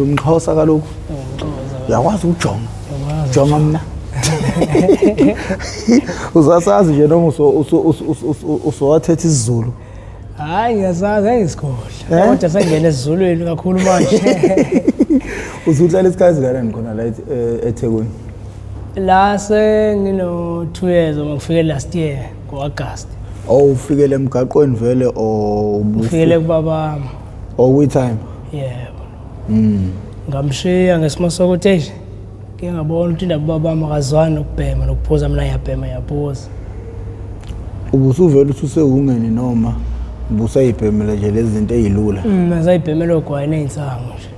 Umxhosa kaloku. Umxhosa. Uyakwazi ukujonga. Uyakwazi. Jonga mna. Usasazi nje noma usowathetha isiZulu. Hayi ngiyasazi angisikhohlwa. Eh? Kodwa sengingena esiZulwini kakhulu manje. Usuhlala isikhathi kangakanani khona la eThekwini? La sengino 2 years uma ngifike last year ngo-August. Oh ufikele emgaqweni vele or Ngifikele kubaba or kwi-time? Yebo. Ngamshiya ngesimo sokuthi eish ngike ngabona ukuthi indaba ubaba wami akazwani nokubhema nokuphuza mina ngiyabhema ngiyaphuza. Ubusuvele ususewungeni noma ubusayibhemela nje lezi zinto ey'lula? Ngisayibhemela ogwayi ney'nsangu nje.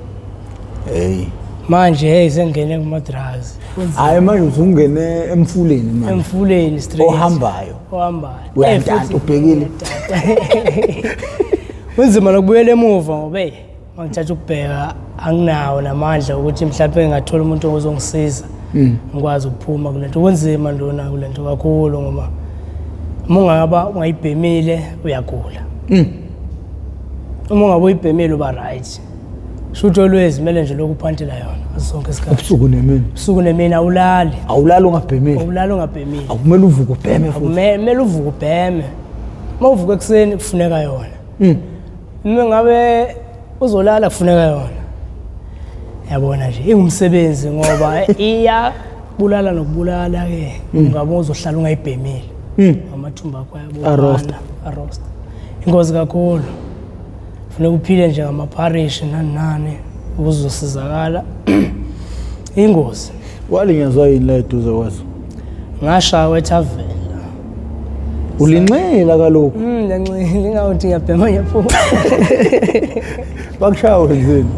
Hey. Manje hey sengingene kuma-drugs. Kunzima. Hhayi manje usungene emfuleni manje. Emfuleni straight. Ohambayo. Ohambayo. Uyantanta, Eh, futhi ubhekile. uyantanta. Kunzima nokubuyela emuva ngoba hey mangithatha ukubheka anginawo namandla ukuthi mhlawumbe ngingathola umuntu ozongisiza ngikwazi ukuphuma kule nto. Kunzima ndona kule nto kakhulu ngoba uma ungaba ungayibhemile uyagula. Uma ungabe uyibhemile uba right. Shuthi always kumele nje lokhu uphantela yona ngaso sonke isikhathi. Ubusuku nemini. Ubusuku nemini awulali. Awulali ungabhemile. Awulali ungabhemile. Akumele uvuke ubheme futhi. Kumele uvuke ubheme. Uma uvuka ekuseni kufuneka yona. Uma ngabe uzolala kufuneka yona. Yabona nje ingumsebenzi ngoba iyabulala nokubulala ke. Ungabe uzohlala ungayibhemile. Amathumba akho ayabophana. Arosta. Arosta. Ingozi kakhulu. Funeka uphile nje ngamapharishi nani nani ukuze uzosizakala. Ingozi. Walinyazwa yini la eduze kwaso? Ngashawa ethaveni. Ulinxila kaloku. Ngiyanxila ingawuthi ngiyabhema ngiyaphuza. Bakushaya wenzeni?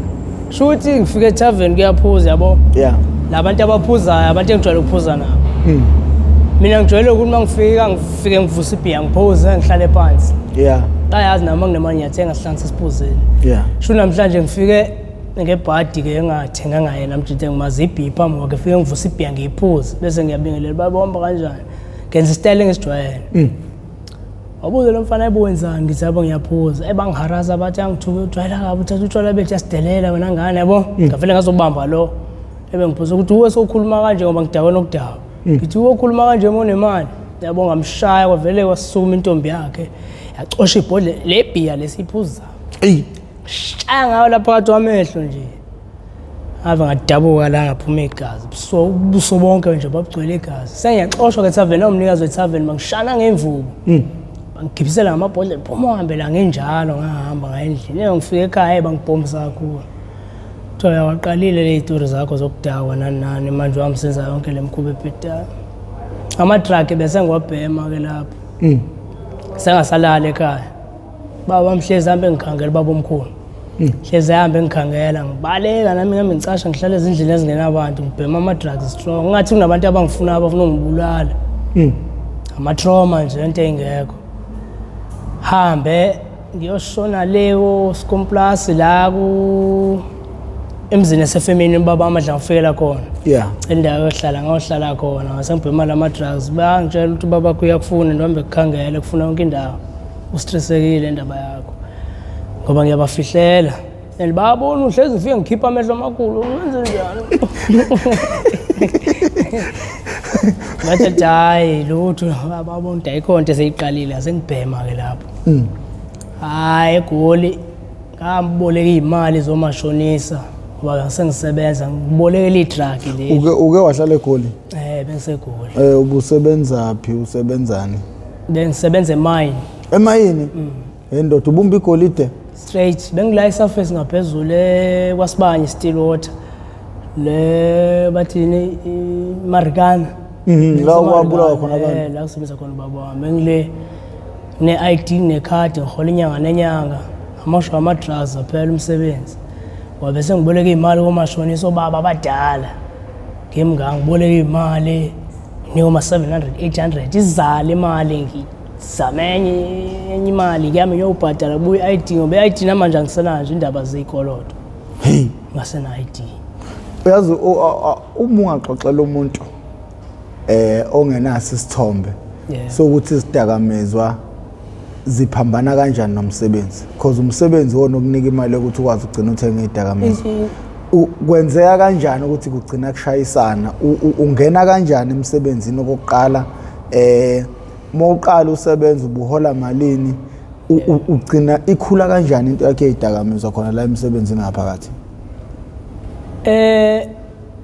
Shuthi ngifike ethaveni kuyaphuza yabo. Yeah. Labantu abaphuzayo abantu engijwayele ukuphuza nabo. Mina ngijwayele ukuthi uma ngifika ngifike ngivuse ibhiya ngiphuze ngihlale phansi. Yeah. Bayazi nami nginemali ngiyathenga sihlanganise siphuzele. Yeah. Shu namhlanje ngifike ngebhadi ke engathenganga yena mjide ngimazi ibhiya phambi kwakhe ngifike ngivuse ibhiya ngiyiphuze bese ngiyabingelela babomba kanjani. Ngenza isitayela engisijwayele. Wabuza lo mfana ayibo wenzani ngithi yabo ngiyaphuza. Ebangiharaza bathi angithuke ujwayela kabi uthatha utshwala bethu yasidelela wena ngane yabo. Ngavele ngazobamba lo. Ebengiphuza ukuthi uwe sowukhuluma kanje ngoba ngidakwe nokudakwa. Ngithi uwe ukhuluma kanje uma unemali. Yabo ngamshaya kwavele kwasukuma intombi yakhe. Yacosha ibhodlela lebhiya lesiphuza. Eyi. Shaya ngayo lapha phakathi kwamehlo nje. Ave ngadabuka la ngaphuma igazi. Buso ubuso bonke nje babugcwele igazi. Sengiyaxoshwa ke tavern omnikazi wetavern bangishana ngemvubu. Bangigibisela ngamabhodlela phuma uhambe la ngenjalo ngahamba ngaya endlini. Ey ngifike ekhaya hey bangibhombisa kakhulu. Kuthiwa uyawaqalile le yitori zakho zokudakwa nani nani manje uhambisenza yonke le mkhuba ebhedayo. Ama-drug bese ngiwabhema ke lapho. Sengasalala ekhaya. Baba wami hlezi hambe ngikhangela baba omkhulu. Hlezi hambe ngikhangela ngibaleka nami ngihambe ngicasha ngihlala ezindlini ezingenabantu ngibhema ama-drugs strong. Ngathi kunabantu abangifuna abafuna ungibulala. Ama-trauma nje into engekho. Hambe ngiyoshona le ko-Skomplaas la ku emzini esefemini ubaba amadla ngifikela khona. Yeah. Indawo yohlala ngayohlala khona ngase ngibhema lama drugs bayangitshela ukuthi ubaba wakho uyakufuna ntombe kukhangele kufuna yonke indawo. Ustressekile indaba yakho. Ngoba ngiyabafihlela. And bayabona uhlezi ngifike ngikhipha amehlo amakhulu wenze njani? Ngathi hayi lutho babona ukuthi ayikho into eseyiqalile asengibhema ke lapho. Hayi eGoli ngamboleka iy'mali zomashonisa ngoba sengisebenza ngibolekela i-drug le. Uke wahlala eGoli? Bengisegoli. Ubusebenza phi usebenzani? Bengisebenza emayini. Emayini? Endoda ubumba igolide? Straight bengila isurface ngaphezulu ekwasibanye Stillwater. Le bathini iMarikana. La kwabulawa khona abantu. La kusebenza khona ubaba wami. Bengile ne-ID nekhadi ngihola inyanga nenyanga. Amasho ama-drugs aphela umsebenzi. Wabe sengiboleka iy'mali komashonisa obaba abadala. Ngimngaka ngiboleka iy'mali nginikwe ama-700 800 izale imali ngizame enye imali ngiyame ngiyobhadala kubuye i-ID ngoba i-ID namanje angisenayo nje indaba zey'koloto. Hey. Ngasena-ID. Uyazi uma ungaxoxela umuntu ongenaso isithombe sokuthi izidakamizwa ziphambana kanjani nomsebenzi, because umsebenzi wona okunika imali yokuthi ukwazi ukugcina uthenga izidakamizwa. Kwenzeka kanjani ukuthi kugcina kushayisana? Ungena kanjani emsebenzini okokuqala? Uma uqala usebenza ubuhola malini? Ugcina ikhula kanjani into yakhe yezidakamizwa khona la emsebenzini ngaphakathi?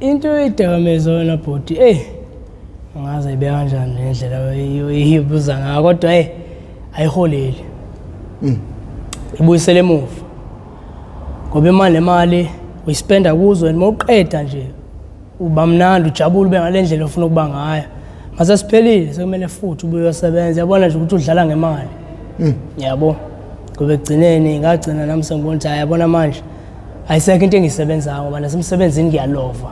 Into yezidakamizwa wena bhuti, angazi ayibeka kanjani ngendlela oyibuza ngayo, kodwa ayiholeli. Ibuyisele emuva. Ngoba imali nemali uyispenda kuzo, and mawuqeda nje uba mnandi, ujabule, ube ngale ndlela ofuna ukuba ngayo. Mase siphelile sekumele futhi ubuye uyosebenza. Yabona nje ukuthi udlala ngemali. Yabo. Ngoba ekugcineni ngagcina nami sengibona ukuthi hayi, yabona manje ayisekho into engiyisebenzayo, ngoba nasemsebenzini ngiyalova.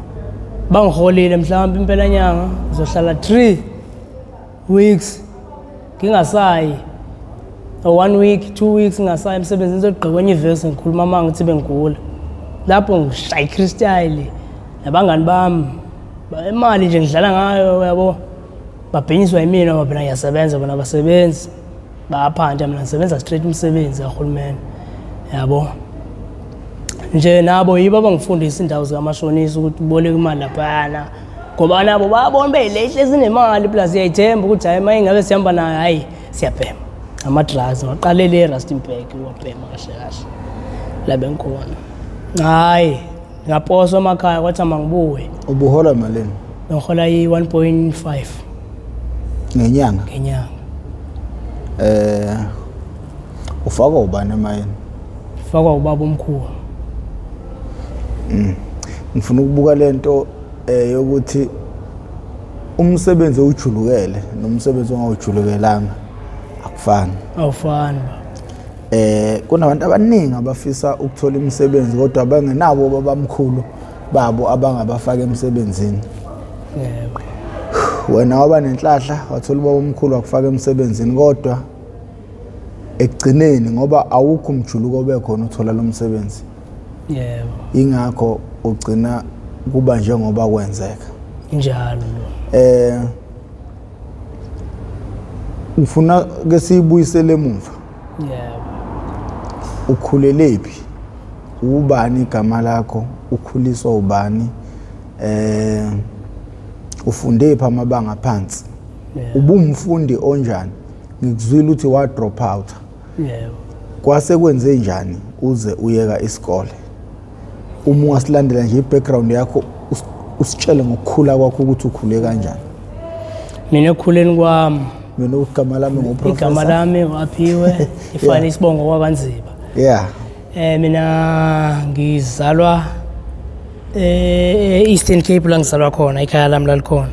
Bangiholile mhlawumbe impela nyanga ngizohlala 3 weeks ngingasayi, or 1 week, 2 weeks ngingasayi emsebenzini, ngizogqika kwenye ivesi ngikhuluma amanga ngithi bengigula. Lapho ngishaya i-crystal nabangani bami, imali nje ngidlala ngayo, yabo, babhinyiswa yimina ngoba phela ngiyasebenza, bona abasebenzi, bayaphanta, mina ngisebenza straight umsebenzi kahulumeni, yabo. Nje nabo yibo abangifundisa indawo zikamashonisa ukuthi uboleke imali laphayana, ngoba nabo bayabona beyilehle ezinemali, plus iyayithemba ukuthi hhayi, uma ingabe sihamba nayo, hhayi, siyabhema ama-drugs. Ngaqalele e-Rustenburg wabhema kahle kahle la bengikhona. Hhayi, ngaposwa emakhaya, kwathi mangibuye. Ubuhola malini? Bengihola i-1.5 ngenyanga. Ngenyanga. Ufakwa ubani emayini? Fakwa ubaba omkhulu. Ngifuna ukubuka lento yokuthi umsebenzi owujulukele nomsebenzi ongawujulukelanga akufani. Awufani baba. Kunabantu abaningi abafisa ukuthola imisebenzi kodwa bangenabo babamkhulu babo abangabafaka emsebenzini. Yebo. Wena waba nenhlahla wathola ubaba omkhulu wakufaka emsebenzini, kodwa ekugcineni ngoba awukho umjuluko obekhona uthola lo msebenzi. Yebo. Ingakho ugcina kuba njengoba kwenzeka. Injalo lo. Ngifuna ke siyibuyisele emuva. Yebo. Ukhulelephi? Ubani igama lakho? Ukhuliswa ubani? Ufunde phi amabanga phansi? Ubumfundi onjani? Ngikuzwile uthi wa drop out. Yebo. Kwase kwenze njani uze uyeka isikole? Uma ungasilandela nje i-background yakho, usitshele ngokukhula kwakho ukuthi ukhule kanjani. Mina ekukhuleni kwami, Mina igama lami nguProfessor. Igama lami Aphiwe, ifane isibongo kwaKanziba. Mina ngizalwa Eastern Cape, la ngizalwa khona, ikhaya lami lalikhona.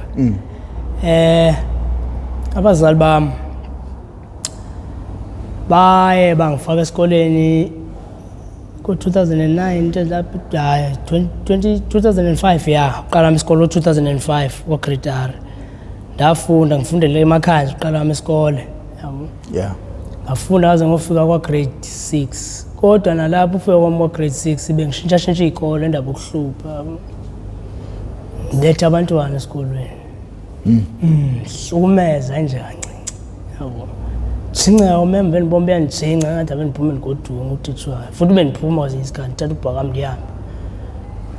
Abazali bami baye bangifaka esikoleni ku-2009 lapho, hayi, 20 2005, ya, uqala wami isikole ngo-2005 kwa-grade R. Ndafunda, ngifundele emakhaya nje uqala wami isikole, yabo. Ngafunda ngaze ngofika kwa-grade 6, kodwa nalapho ufika kwami kwa-grade 6 bengishintsha-shintsha iy'kole, indaba yokuhlupha, yabo. Ngiletha abantwana esikolweni, hlukumeza nje kancinci, yabo. Jinca umembe ndibombe uyandijinca, ngathi abe ndiphume ndigoduke ngutitshayo, futhi bendiphuma kwezinye isikhathi ndithatha ubhakam ndihambe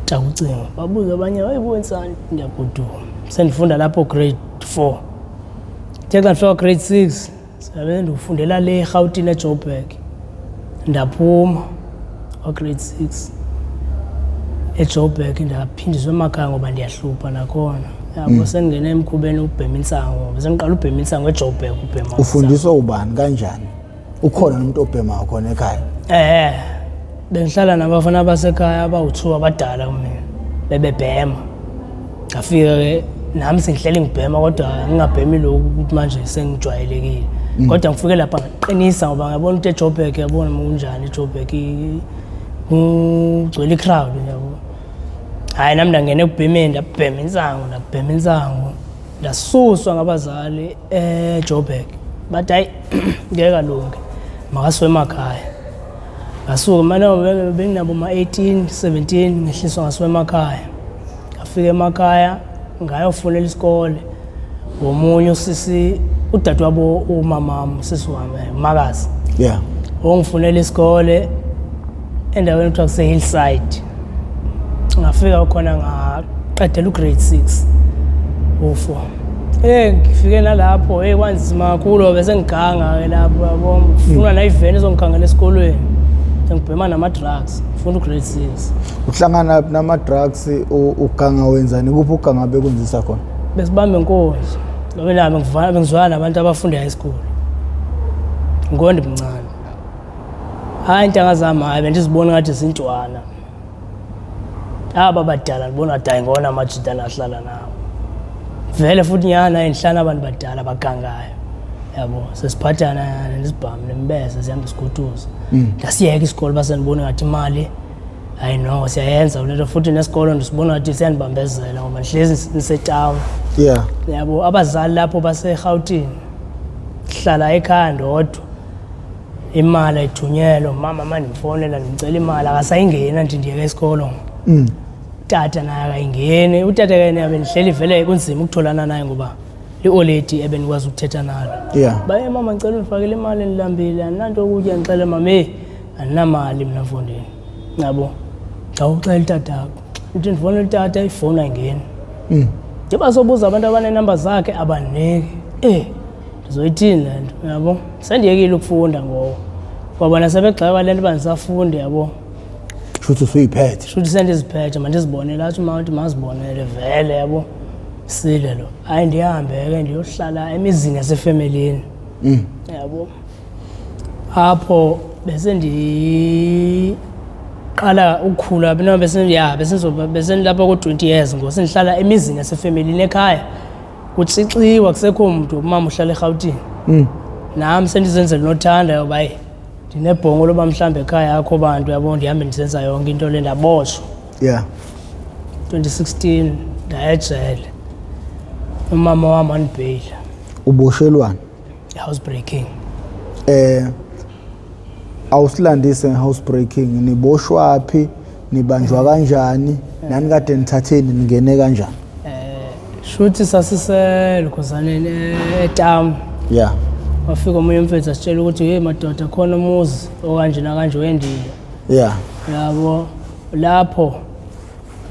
taka ucingo, babuze abanye, hayi wenzani, ndiyagoduka. Sendifunda lapho grade 4, the xa ndifika grade 6 sabe ndifundela le eRhawutini eJoburg. Ndaphuma kwa-grade 6 eJoburg, ndaphindiswa emakhaya ngoba ndiyahlupha nakhona, yabo. Sengingene emkhubeni ukubhema insango, ngoba sengiqala ubhema insango eJoburg, ubhema insango. Ufundiswa ubani, kanjani? Ukhona nomuntu obhemayo khona ekhaya? Bengihlala nabafana basekhaya abawu-2 abadala kumina, bebebhema. Ngafika ke nami sengihleli ngibhema, kodwa ngingabhemi lokhu ukuthi manje sengijwayelekile. Kodwa ngifike lapha ngaqinisa, ngoba ngiyabona ukuthi eJoburg, yabona kunjani eJoburg, kugcwele i-crowd, yabo. Hhayi, nami ndangena ekubhemeni, ndabhema insango, ndabhema insango. Ndasuswa ngabazali eJoburg. Bathi hayi, ngeke alunge, makasuke emakhaya. Ngasuka manje benginabo ma-18, 17, ngehliswa ngasuka emakhaya. Ngafika emakhaya ngayofunela isikole ngomunye usisi, udadewabo umamami, usisi wami, umakazi. Ongifunela isikole endaweni ekuthiwa kuse-Hillside. Ngafika khona ngaqedela ugrade 6 u4. Ngifike nalapho kwanzima kakhulu, bese ngiganga ke lapho yabo, ngifuna nayiveni ezongikhangela esikolweni. Ngibhema nama-drugs, ngifunda ugrade 6. Uhlangana nama-drugs, uganga wenzani? Kuphi uganga bekwenzisa khona? Besibambe inkonzo. Ngoba nami bengizwana nabantu abafunda high school. Ngondi mncane. Hayi intanga zami, hayi bendizibona ngathi zintwana. Aba badala ngibona ngathi hayi ngona amajita nahlala nawo. Vele futhi nyana enhlana abantu badala bagangayo. Yabo, sesiphathana nesibhamu nembeze sihamba siguduza. Ndasiyeka isikole base ndibona ngathi imali hayi no siyayenza lento, futhi nesikolo ndisibona ngathi siyanibambezela ngoba ndihlezi nisetown. Yabo, abazali lapho baseGauteng. Hlala ekhaya ndodwa. Imali ayithunyelwa, mama manje ngimfonela ngicela imali akasayingeni nje ndiyeke isikolo. Tata naye akayingeni, utata ke naye bendihleli vele kunzima ukutholana naye ngoba li-oledi ebenikwazi ukuthetha nalo. Baye mama ngicela undifakele imali ndilambile, andinanto yokutya, ndixele mama hey andinamali mina mfondini. Yabo. Awuxela utatakho. Uthi ndifonela utata ifowuni ayingeni. Njengoba sobuza abantu abanenamba zakhe abaniki. Ndizoyithini le nto, yabo? Sendiyekile ukufunda ngoku. Kwabona sebegxeka le nto uba ndisafunda, yabo. Shuthi usuyiphethe. Shuthi sendiziphethe, mandizibonele. Athi uma uthi mazibonele vele, yabo. Sile lo. Hayi ndihambe ke ndiyohlala emizini yasefemelini. Yabo. Apho bese ndiqala ukukhula noma bese ya bese ngizoba bese ndilapha ko-20 years ngoku sendihlala emizini yasefemelini ekhaya. Kutsixiwa kusekho umuntu, umama uhlala eRhawutini. Nami sendizenzela nothanda yoba hayi ndinebhongo loba mhlawumbe ekhaya akho bantu, yabo, ndihambe ndisenza yonke into le, ndaboshwa. 2016 ndaya ejele. Umama wami wandibheyila. Uboshelwani? House breaking. Awusilandise nge-house breaking, niboshwa phi, nibanjwa kanjani, nani kade nithatheni, ningene kanjani? Shuthi sasiselukhuzaneni etown. Wafika omunye umfethu asitshela ukuthi hey madoda khona umuzi okanje nakanje wendile. Yabo, lapho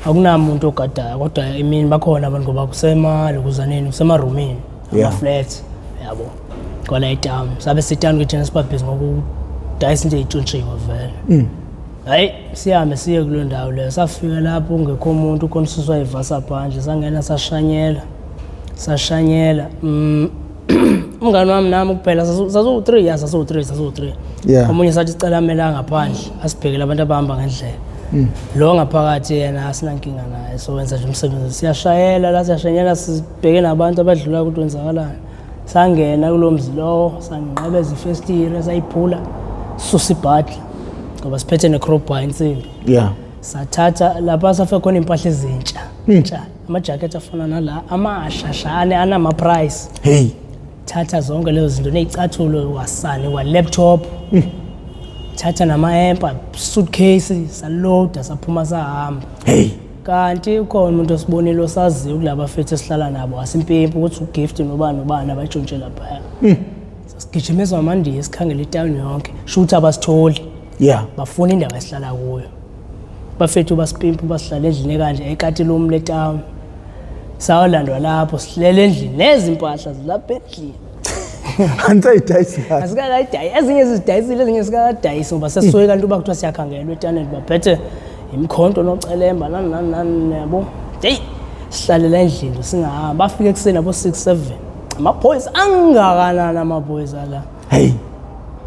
akunamuntu ogadayo kodwa emini bakhona abantu ngoba kusemalukuzaneni, kusemarumini, ama-flats, yabo, kwala etown. Sabe setown ke thina sibabhizi ngokudayisa into ey'ntshontshiwe vele. Hayi sihambe siye kuloo ndawo leyo, safika lapho kungekho umuntu, khona ususwa ivasa phandle, sangena sashanyela. Sashanyela. Umngani wami nami kuphela sasiwu-3 ya sasiwu-3 sasiwu-3. Omunye sathi sicela amela ngaphandle asibhekele abantu abahamba ngendlela. Lo ngaphakathi yena asinankinga naye, so wenza nje umsebenzi. Siyashayela la, siyashanyela sibheke nabantu abadlula ukuthi kwenzakalani. Sangena kulo mzi lowo, sanqabeza ifestire, sayiphula, susa ibhadla ngoba siphethe ne-crowbar insimbi. Sathatha lapha safika khona impahla ezintsha. Ntsha, amajaketi afana nala, amasha shane anama-price. Hey. Thatha zonke lezo zinto, ney'cathulo wasane kwa-laptop. Thatha nama-empa, suitcase, saloda saphuma sahamba. Hey. Kanti ukhona umuntu osibonile osaziyo kulaba fethu esihlala nabo, asimpimpi ukuthi ugift nobani nobani abayitshontshela laphaya. Sasigijimisa amandiya sikhangela itawuni yonke, shuthi abasitholi. Bafuna indawo esihlala kuyo. Bafethu basipimpi basihlala endlini ekanje ekati lomu letown. Sawalandwa lapho sihlele endlini nezimpahla zilapha endlini. Anisayidayisi. Asikakayidayisi, ezinye sizidayisile, ezinye sikakadayisi ngoba sesisuke kanti uba kuthiwa siyakhangelwa etaneni baphethe imikhonto nocelemba nani nani nani, yabo. Hey, sihlalela endlini singahamba, bafika ekuseni abo 6 7. Amaphoyisa angakanani amaphoyisa la. Hey.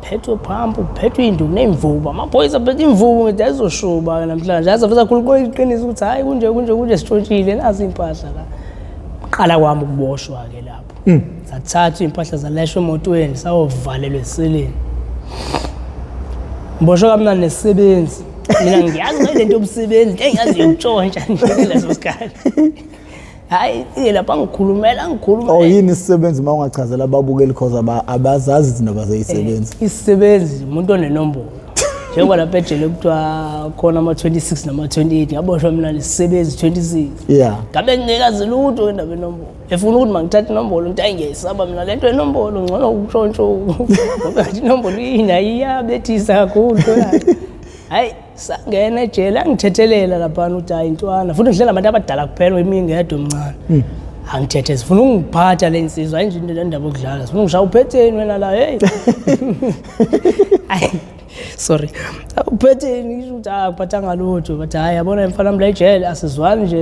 Phethwe phampu, phethwe induku ney'mvubu, amaphoyisa aphethe imvubu, ngithi ayizoshuba-ke namhlanje. Aze aveze akhuluma iqiniso ukuthi hhayi kunje kunje kunje sitshontshile nazi iy'mpahla la. Qala kwami ukuboshwa-ke lapho. Sathatha iy'mpahla zalashwa emotweni, sayovalelwa eseleni. Ngiboshwe kamnandi nesisebenzi. Mina ngiyazi le nto yomsebenzi, into engiyaziyo yokutshontsha nje leso sikhathi. Hhayi, lapha ngikhulumela ngikhulumela. Oh yini isisebenzi uma ungachazela ababukeli cause abazazi izindaba zeyisebenzi. Isisebenzi umuntu onenombolo. Njengoba lapha ejele kuthiwa khona ama-26 nama-28, ngaboshwa mina nesisebenzi 26. Ngabe ngingekazi lutho indaba enombolo. Efuna ukuthi mangithathe inombolo, ngithi hayi ngiyayisaba mina le nto enombolo, ngcono ukutshontsha. Ngoba ngathi inombolo ina iyabethisa kakhulu. Hhayi. Sangena ejele, angithethelela laphana ukuthi hayi ntwana, futhi ngihlela abantu abadala kuphela, imi ngedwa omncane. Angithethe, sifuna ukungiphatha le nsizwa, hayi nje into le ndaba yokudlala, sifuna ungishaya, uphetheni wena la, hey. Hayi, sorry. Uphetheni? Ngisho ukuthi ah, ngiphathanga lutho, but hayi, yabona mfana wami, la ejele asizwani nje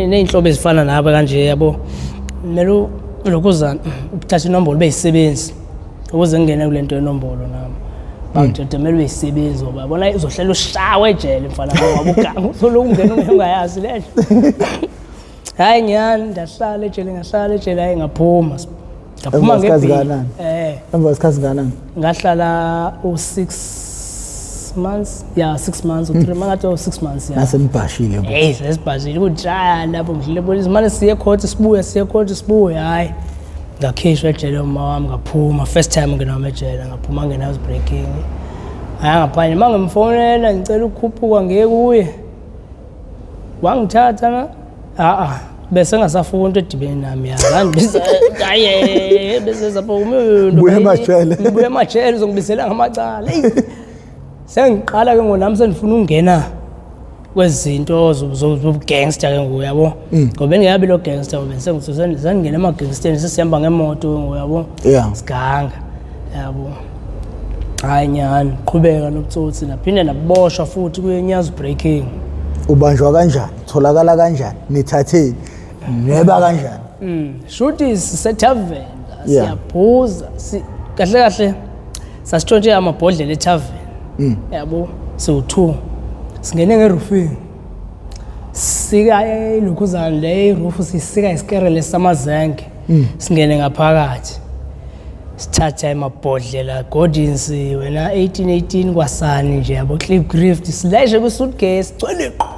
ney'nhlobo ezifana nawe kanje, yabo. Kumele lokhuzana uthathe inombolo ube yisisebenzi ukuze ngingene kule nto yenombolo nami. Bangitshela kumele ube yisisebenzi ngoba yabona uzohlela ushawe ejele mfana wami, ngoba uganga uzoloku ungena ungayazi le nto. Hayi nyani, ndahlala ejele, ngahlala ejele, hayi ngaphuma. Ngaphuma Emva kwesikhathi ngebheyili. kangakanani? Emva kwesikhathi singakanani? Ngahlala u-6 months, yeah, 6 months or 3, mangathi u-6 months, yeah. Nasenibhashile bo. Hey, sesibhashile kujaya lapho, ngidlule polisi, mane siye court sibuye, siye court sibuye. Hayi, ngakhishwa ejele uma wami, ngaphuma first time ngena wami ejele, ngaphuma ngena house breaking. Hayi, ngaphandle uma ngimfonela ngicela ukukhuphuka ngiye kuye, wangithatha na a-a bese ngasafuni into edibene nami, yazi angibiza, hayi, bese zapho umuntu. Buya emajele. Ngibuya emajele, uzongibizela ngamacala. Eyi, sengiqala ke ngonami, sendifuna ukungena kwezinto zobugangster ke ngoku, yabo, ngoba bengingabi lo gangster, ngoba sengingena emagangsteni, sesihamba ngemoto ke ngoku, yabo. Siganga, yabo. Hayi nyani, qhubeka nobutsotsi, naphinde naboshwa futhi kuye house breaking. Ubanjwa kanjani? Tholakala kanjani? Nithatheni? Neba kanjani? Shuthi sisethaveni, siyaphuza, kahle kahle sasitshontshe amabhodlela ethaveni, yabo, siwu-two, singene ngerufini, sika ilokhuzana le irufu, sisika isikerele samazenke, singene ngaphakathi, sithatha amabhodlela Gordons wena 1818 kwasani nje, yabo, Klipdrift, silayishe kwi-suitcase, sigcwele qhu.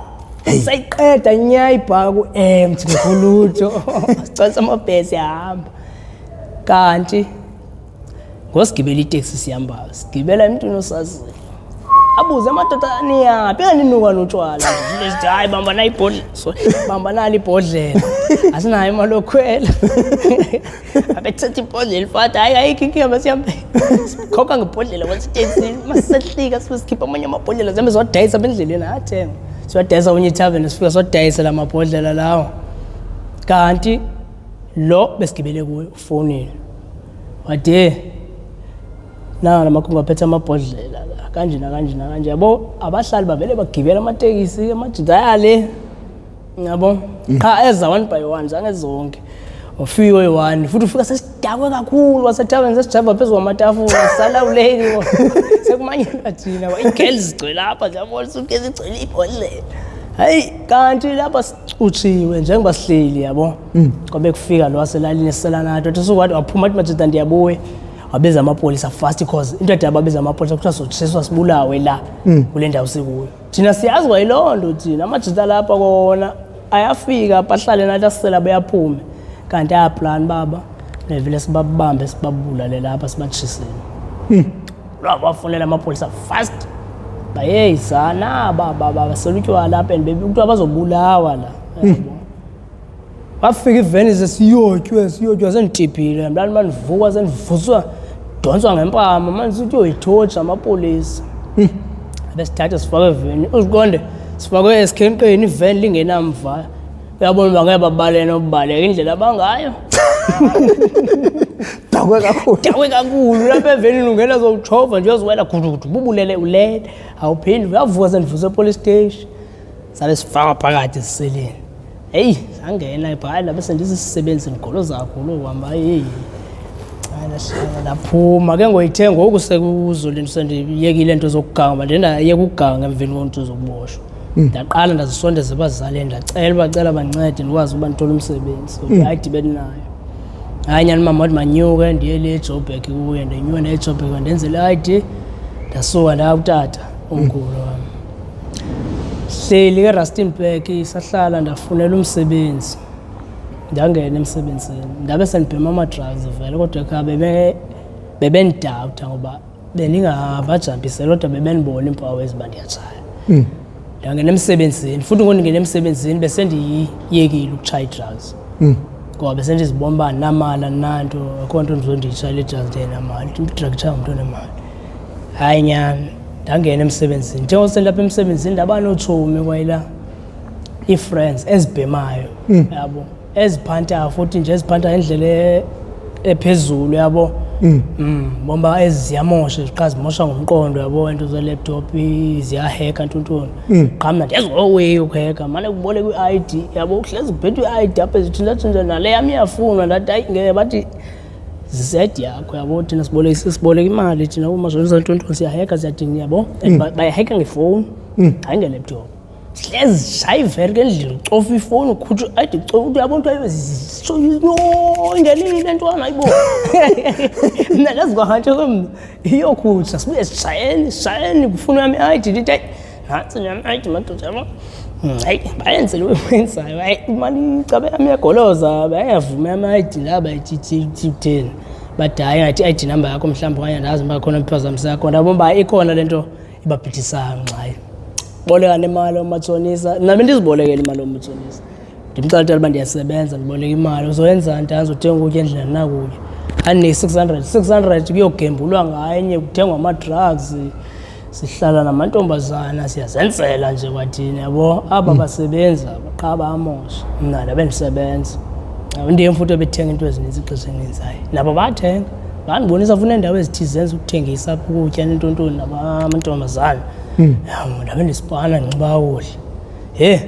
Sayiqeda nya ibhaka ku-empty, ngekho sicwasa amabhesi, siyahamba. Kanti ngosigibela iteksi sihamba, sigibela emntwini osaziyo, abuze amadoda, niyaphi, enganinuka notshwala? Sithi hayi, bamba nayo ibhodlela, so bamba nalo ibhodlela, asinayo imali yokukhwela. Abethatha ibhodlela ifata, hayi, ayikho inkinga, masihambe, sikhokha ngebhodlela kwasiteksini. Masisehlika sibe sikhipha amanye amabhodlela, sihambe siwadayisa apha endleleni, athenga, siwadayisa kwenye ithaveni, sifika siwadayise la mabhodlela lawo. Kanti lo besigibele kuyo ufonile, wade nanga lamakhungu aphethe amabhodlela la kanje nakanje nakanje, yabo. Abahlali bavele bagibela amatekisi, amajida ayale, yabo, qha eza one by one, zange zonke. Ufike oyi-one futhi, ufika sesidakwe kakhulu wasethaveni, sesijava phezu kwamatafula, salawuleki, sekumanyelwa thina, ii-girls zigcwele apha, ziyabona suke zigcwele ibhodlela. Hayi, kanti lapha sicutshiwe njengoba sihleli, yabo, kwabe kufika lo waselalini esisela nathi, wathi suka, waphuma, athi majida ndiyabuya, wabiza amapolisa fast, because into ede ababiza amapolisa kuthiwa sotshiswa sibulawe la kule ndawo sikuyo thina. Siyazi kwayiloo nto thina, amajita lapha kona ayafika ahlale nathi, asisela, beyaphume, kanti ayaplani baba nevele sibabambe sibabulale lapha, sibatshisele. Bafonela amapolisa fast, bayeyizana basela utywala apha and kuthiwa bazobulawa la, yabo. Wafika iveni, sesiyotywe, siyotywa, senditibhile mntana, mandivuka sendivuswa, donswa ngempama manje, sithi uyoyithoja amapolisa, besithatha sifake eveni, uziqonde sifakwe esikhenqeni, iveni lingenamva, uyabona uba ngeke babaleke nokubaleka indlela abangayo. Dakwe kakhulu. Dakwe kakhulu lapha evenini, ungena zowujova nje, uyoziwela gudugudu, bubulele, ulele, awuphindi uyavuka. Sendivuswe epolice station, sabe sifakwa phakathi esiseleni. Heyi, sangena, hayi, labe sendisisisebenzi, ndigoloza kakhulu ukuhamba. Heyi, hayi, ndahlala, ndaphuma ke ngoyithe ngoku sekuzo le nto, sendiyekile into zokuganga, uba ndendayeka ukuganga emveni kwento zokuboshwa. Ndaqala ndazisondeza ebazalini, ndacela, bacela bancede ndikwazi uba ndithole umsebenzi. Hayi, dibene nayo. Hayi nyani, mama wathi manyuke ndiye le eJoburg kuye, ndenyuke ndaye eJoburg, ndenzele i-ID, ndasuka ndaya kutata omkhulu wami. Hleli ke Rustenburg, sahlala, ndafunela umsebenzi, ndangena emsebenzini, ndabe sendibhema ama-drugs vele, kodwa ekhaya bebendidawutha ngoba bendingabajampise, kodwa bebendibona iimpawu eziba ndiyatshaya. Ndangena emsebenzini futhi, ngondingena emsebenzini besendiyekile ukutshaya ii-drugs, ngoba besendizibona uba andinamali, andinanto, akho nto ndizondiyitshayela i-drugs ndingenamali, i-drug itshaywa ngumntu onemali. Hayi nyani. Ndangena emsebenzini, njengoba sendilapha emsebenzini ndaba notshomi kwayila ii-friends ezibhemayo, yabo, eziphantayo futhi nje, eziphanta ngendlela ephezulu, yabo. Bomba ezi ziyamosha, ziqha zimosha ngomqondo, yabo, into ze-laptop ziyaheka, ntontoni. Qha mna ndiyaziweyi ukuheka, mane kubolekwa i-ID, yabo, kuhlezi kuphethwe i-ID apha, zitshintshatshintsha, nale yam iyafunwa. Ndathi hayi ngeke, bathi zise-ID yakho, yabo, thina sibolekisa, siboleka imali thina kumashonisa, ntontoni, siyaheka, siyadini, yabo. And bayaheka ngefowuni, hayi nge-laptop. Sihlezi sishaya iveri ke endlini, ucofa ifowuni, ukhutshwa i-ID, ucofa, uyabo, nto yo ingenile ntwana, ayibo. Mna ndazi kwanje mna iyokhutsha, sibuye sishayeni sishayeni, kufunwa yam i-ID, ndithi hayi nantsi yam i-ID madoda, yabo. Hayi bayenze lo wenzayo, hayi imali icabe yam iyagoloza, bayavuma yam i-ID la, bayithi kutheni, bathi hayi ngathi i-ID number yakho mhlawumbi, okanye andazi uba khona imphazamisa yakhona, yabo, uba ikhona le nto ibabhidisayo. Ngxayi boleka nemali omatshonisa, mna bendizibolekela imali omatshonisa, ndimxelela uba ndiyasebenza, ndiboleka imali, uzoyenza nto, azothenga ukutya endlini, andinakutya, andinike 600, 600 kuyogembulwa ngaye, kuthengwa ama-drugs, sihlala namantombazana, siyazenzela nje kwathini, yabo. Aba basebenzi aba qha bayamosha, mna ndabe ndisebenza. Yabo, ndim futhi ebethenga into ezininzi ixesha elininzi, hayi nabo bathenga, bandibonisa funa iindawo ezithize zenza ukuthengisa apha ukutya nentontoni nabamantombazana, yabo, ndabe ndisipana, ndinxiba kakuhle. He,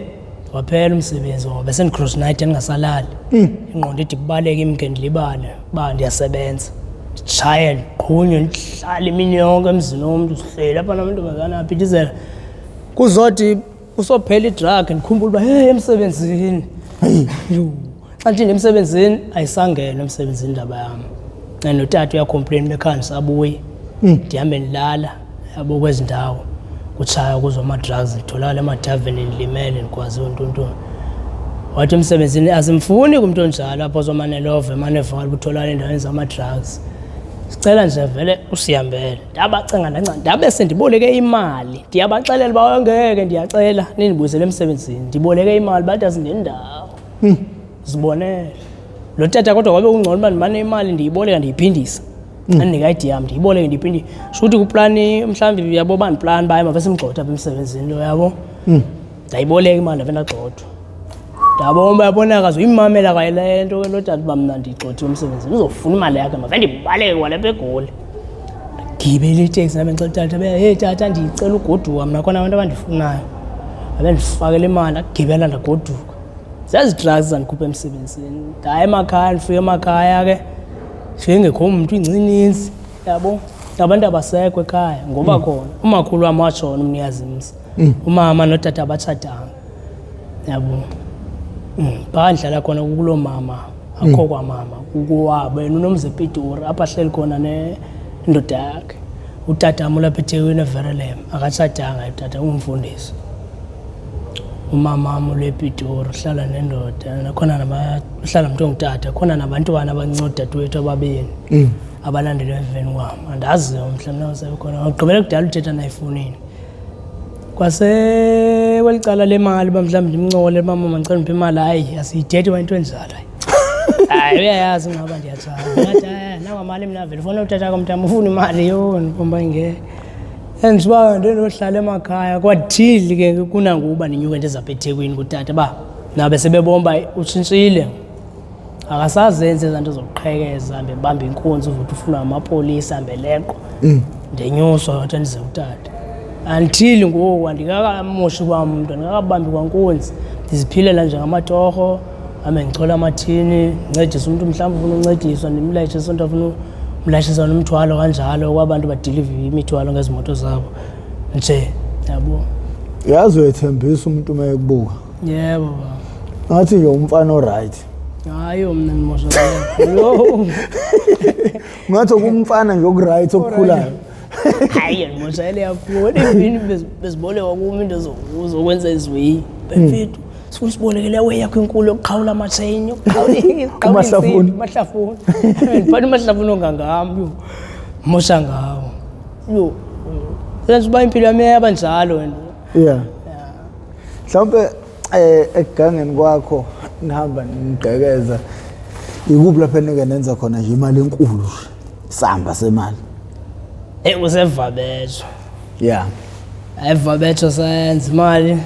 waphela umsebenzi ngoba besendi-cross night, ndingasalali, ingqondo ide ibaleke imke, ndilibale uba ndiyasebenza, nditshaye, ndiqhunywe, ndihlale imini yonke emzini womntu, sihleli apha namantombazana aphithizela, kuzothi kusophela i-drug ndikhumbule uba hey emsebenzini. Yho, xa ndithi emsebenzini ayisangena emsebenzini indaba yam, and notata uya-complain bekhaya ndisabuye, ndihambe ndilala, yabo, kwezi ndawo kutshaywa kuzo ama-drugs, nditholakala emathaveni ndilimele, ndikwaziwe ntontoni. Wathi emsebenzini asimfuni kumntu onjalo apho ozomane love emane evakala utholakala endaweni zama-drugs, sicela nje vele usihambele. Ndabacenga, ndanca, ndabe sendiboleke imali, ndiyabaxelela uba ngeke, ndiyacela nindibuyisele emsebenzini, ndiboleke imali, bathi asingendawo, zibonele lo tata. Kodwa kwabe kungcono uba ndimane imali ndiyiboleka ndiyiphindisa, andinika ID yam, ndiyiboleke ndiyiphindise, sho ukuthi kuplani mhlawumbi, yabo, bandiplani baye mave simgxotha apha emsebenzini lo, yabo. Ndayiboleka imali, ndave ndagxothwa, ndabona uba yabona akazoyimamela kwaye le nto ke lo tata uba mna ndigxothiwe emsebenzini, uzofuna imali yakhe, mave ndibaleke kwalapha eGoli. Ndagibela iteksi, ndabe ndixela utata, heyi tata, ndicela ugoduka mna, khona abantu abandifunayo, ndabe ndifakela imali, ndagibela, ndagoduka. Zezi drugs zandikhupha emsebenzini. Ndaya emakhaya, ndifike emakhaya ke fike ngekho mntu, incinintsi, yabo, abantu abasekho ekhaya ngoba khona umakhulu wam watshona, umnikazi mzi, umama notata abatshatanga, yabo. Phaa ndihlala khona kukuloo mama, akho kwamama, kukowabo, yena unomzi ePitori apho ahleli khona nendoda yakhe. Utatam ulapha eThekwini eVerulam, akatshatanga utata, ungumfundisi. Umamam ulePitori, uhlala nendoda, nakhona uhlala mntu ongutata, khona nabantwana abancinci, odadewethu ababini abalandela emveni kwam, andazi mhlawumbi nasebekhona. Ugqibele kudala uthetha naye efowunini kwase kweli cala lemali, uba mhlawumbi ndimncokole, uba mama ndicela ndiphe imali, hayi asiyithethi kwa into enjalo, hayi hayi uyayazi ingaba ndiyatshaya, ngathi hayi nangamali mna vele ufuna utata komntana ufuna imali yho, ndibomba ingeke endiba ndinohlala emakhaya kwathili ke kunangokuba ndinyuke ndizapha eThekwini kutata, uba nabe sebebomba utshintshile, akasazenzi ezaa nto zokuqhekeza, hambe bamba inkunzi, uvuthi ufunwa amapolisa, hambe leqwa. Ndenyuswa wathi andize kutata, until ngoku andikakamoshi kwamntu, andikakabambi kwankunzi, ndiziphilela nje ngamatorho, hambe ndichola amathini, ndincedise umntu mhlawumbi ufuna uncediswa, ndimlayishise umntu afuna umlayishisa nomthwalo kanjalo, kwabantu badilive imithwalo ngezi moto zabo nje, yabo. Yazi uyethembisa umuntu uma ekubuka. Yebo baba. Ngathi nje umfana o-right. Hayi mna ndimosha yo. Ngathi okumfana nje oku-right okukhulayo. Hayi ndimoshayele kakhulu emvini, bezibolekwa kum into zokwenza iziweyi, bemfethu sifuna sibolekele way yakho inkulu yokuqhawula amatsheyini, yokuqhawula Umahlafuni. Umahlafuni, ndiphatha umahlafuni ongangam, yho, mosha ngawo yho, senza uba impilo yam yaba njalo wena. Yeah, mhlawumbe ekugangeni kwakho nihamba nigqekeza, ikuphi lapho enike nenza khona nje imali enkulu nje, isamba semali? Eyi kusevabezwa. Yeah. Ayivabetho sayenza imali.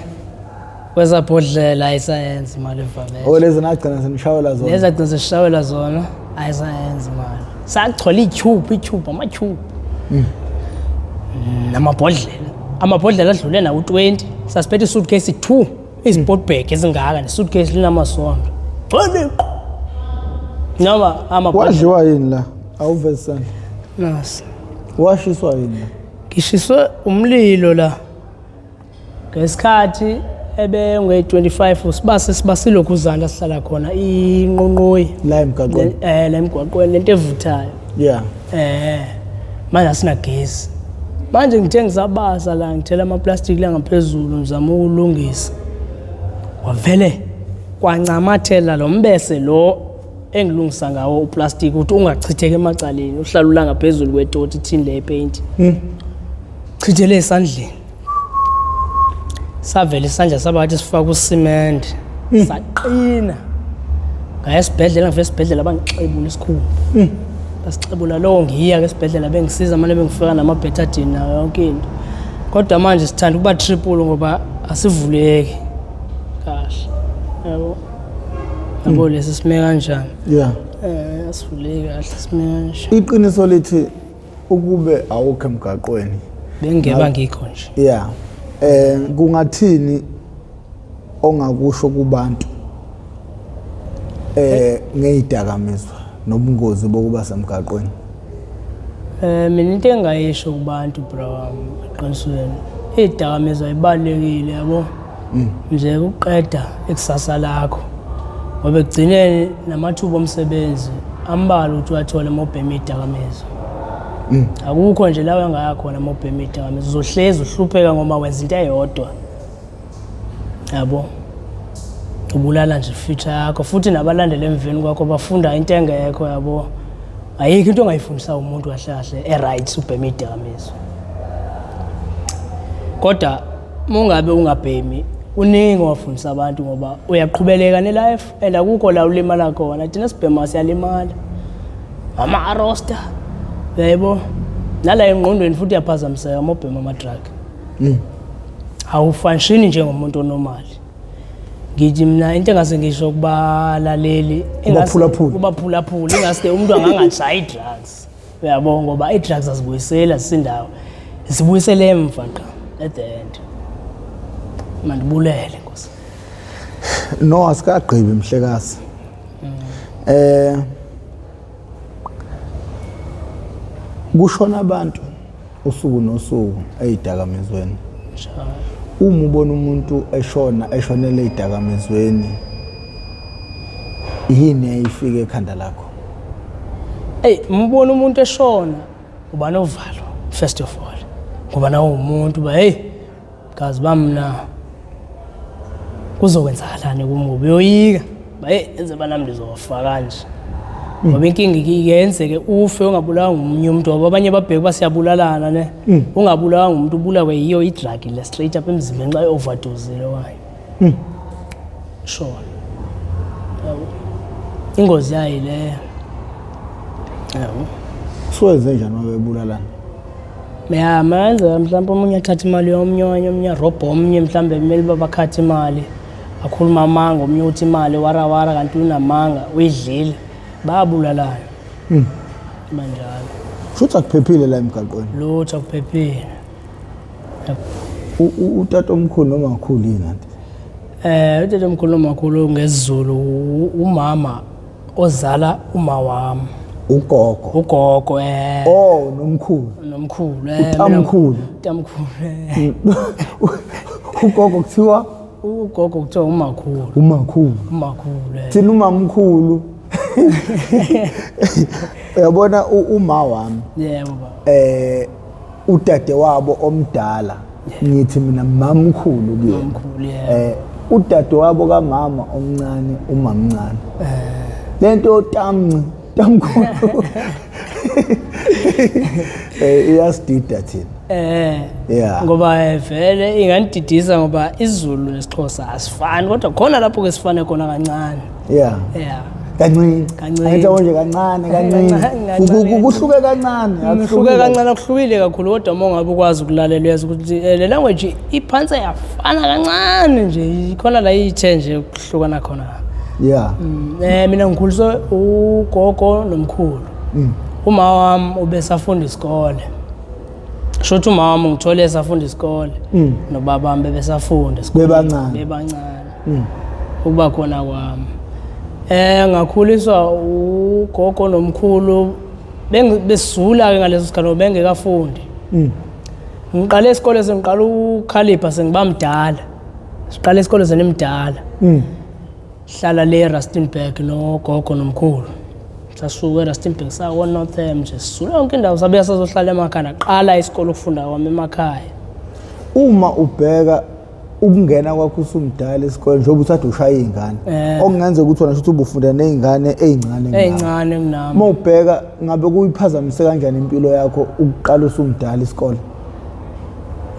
Kwezabhodlela ayisayenza imali evabetho. Oh lezi nagcina senishawela zona. Lezi agcina seshawela zona ayisayenza imali. Sachola ityhubhu ityhubhu amatyhubhu. Namabhodlela. Amabhodlela adlule nawo 20. Sasiphethe isuitcase 2, iziport bag ezingaka nesuitcase linamasondo. Gcwele. Noma amabhodlela. Wadliwa yini la? Awuveze isandla. Nasi. Washiswa yini la? Ngishiswe umlilo la. Ngesikhathi ebenge-25 sibase sibasilokhu uzana sihlala khona inqonqoyi La emgaqweni. La emgwaqweni lento evuthayo. Yeah. Manje asinagesi. Manje ngithe ngisabasa la ngithela ama-plastic la ngaphezulu ngizama ukulungisa. Wavele kwancamathela lo mbese lo engilungisa ngawo uplastic ukuthi ungachitheki emacaleni uhlala ula ngaphezulu kwetoti ithini le paint. Chithele esandleni. Savela isandla sabathi sifaka usimende. Saqina. Ngaya esibhedlela ngifika esibhedlela bangixebula isikhumba. Basixebula lowo ngiya ke esibhedlela bengisiza manje bengifika nama-betadine nayo yonke into. Kodwa manje sithanda ukuba triple ngoba asivuleki kahle. Yabo. Yabo lesi sime kanjani? Yeah. Asivuleki kahle sime kanje. Iqiniso lithi ukube awukho emgaqweni. Bengingeba ngikho nje. Yeah. Kungathini ongakusho kubantu ngezidakamizwa nobungozi bokuba semgaqweni? Mina into engayisho kubantu bro wami eqinisweni izidakamizwa ibalulekile yabo. Nje ukuqeda ikusasa lakho. Ngoba ekugcineni namathuba omsebenzi ambalwa ukuthi uwathole uma ubhema izidakamizwa. Akukho nje la engaya khona uma ubhema izidakamizwa uzohlezi uhlupheka ngoba wenza into eyodwa. Yabo. Ubulala nje future yakho futhi nabalandela emveni kwakho bafunda into engekho yabo. Ayikho into ongayifundisa umuntu kahle kahle e-right ubhema izidakamizwa. Kodwa uma ungabe ungabhemi uningi owafundisa abantu ngoba uyaqhubeleka ne-life and akukho la ulimala khona. Thina sibhema siyalimala. Mama arosta. Yebo. Nala engqondweni futhi uyaphazamiseka uma ubhema ama-drug. Awufunction njengomuntu onormal. Ngithi mina into engase ngisho kubalaleli Kubaphulaphuli. Kubaphulaphuli ingase umuntu angangajayi drugs. Uyabo ngoba i-drugs azibuyiseli azisindawo. Zibuyisele emva qha at the end. Mandibulele Nkosi. No asikagqibi mhlekazi. Kushona abantu usuku nosuku ezidakamizweni. Uma ubona umuntu eshona eshonele ezidakamizweni yini eyifike ekhanda lakho? Hey, umbona umuntu eshona uba novalo first of all. Ngoba nawe umuntu ba hey kazi bamna kuzokwenzakalani kum ngoba uyoyika. Ba hey enze banami ndizofa kanje. Ngoba inkinga iyenzeke ufe ungabulawa ngumunye umuntu ngoba abanye babheka uba siyabulalana ne. Ungabulawa ngumuntu ubulawe yiyo i-drug le straight up emzimbeni xa i-overdose okanye. Sure. Yabo. Ingozi yayo leyo. Yabo. Suwenze njani uma bebulalana? Ya mayenzeka mhlawumbe omunye athathe imali yomnye okanye omunye arobhe omnye mhlawumbe kumele uba bakhathe imali. Akhuluma amanga omunye uthi imali warawara kanti unamanga uyidlile. Bayabulalana. Manjalo. Futhi akuphephile la emgaqweni. Lutho akuphephile. Utata omkhulu noma kakhulu yini kanti? Utata omkhulu nomakhulu ngesiZulu umama ozala uma wami. Ugogo. Ugogo Oh nomkhulu. Nomkhulu Utamkhulu. Utamkhulu. Ugogo kuthiwa ugogo kuthiwa umakhulu. Umakhulu. Umakhulu. Thina umamkhulu. Uyabona uma wami. Yebo baba. Udade wabo omdala ngithi mina mamkhulu kuyena. Mamkhulu yebo. Udade wabo kamama omncane umamncane. Lento tamnci tamkhulu. Iyasidida thina. Yeah. Ngoba vele inganididisa ngoba isiZulu nesiXhosa asifani kodwa khona lapho ke sifane khona kancane. Yeah. Yeah. Kancinci. Kancinci. Angithi yabo nje kancane kancinci. Kancane, kancane. Kuhluke kancane. Kuhluke kancane, akuhlukile kakhulu, kodwa uma ungabe ukwazi ukulalela uyazi ukuthi le language iphansi yafana kancane nje, ikhona la ithe nje ukuhlukana khona. Mina ngikhuliswe ugogo nomkhulu. Uma wami ubesafunda isikole. Shuthi uma wami ngithole esafunda isikole. Nobaba wami bebesafunda isikole. Bebancane. Bebancane. Ukuba khona kwami. Ngakhuliswa ugogo nomkhulu besula ke ngaleso sikhathi ngoba bengekafundi. Ngiqale isikole sengiqala ukukhalipha sengiba mdala. Siqale isikole senimdala. Hlala le Rustenburg nogogo nomkhulu. Sasuka eRustenburg saya Northam nje, sisula yonke indawo, sabuya sazohlala emakhaya. Qala isikole ukufunda kwami emakhaya. Uma ubheka ukungena kwakho usumdala esikoleni, njengoba uthatha ushaya iy'ngane, okungenzeka ukuthi wena shuthi ubufunda ney'ngane ey'ncane kunawe. Ey'ncane kunami. Uma ubheka ngabe kuyiphazamise kanjani impilo yakho ukuqala usumdala isikole?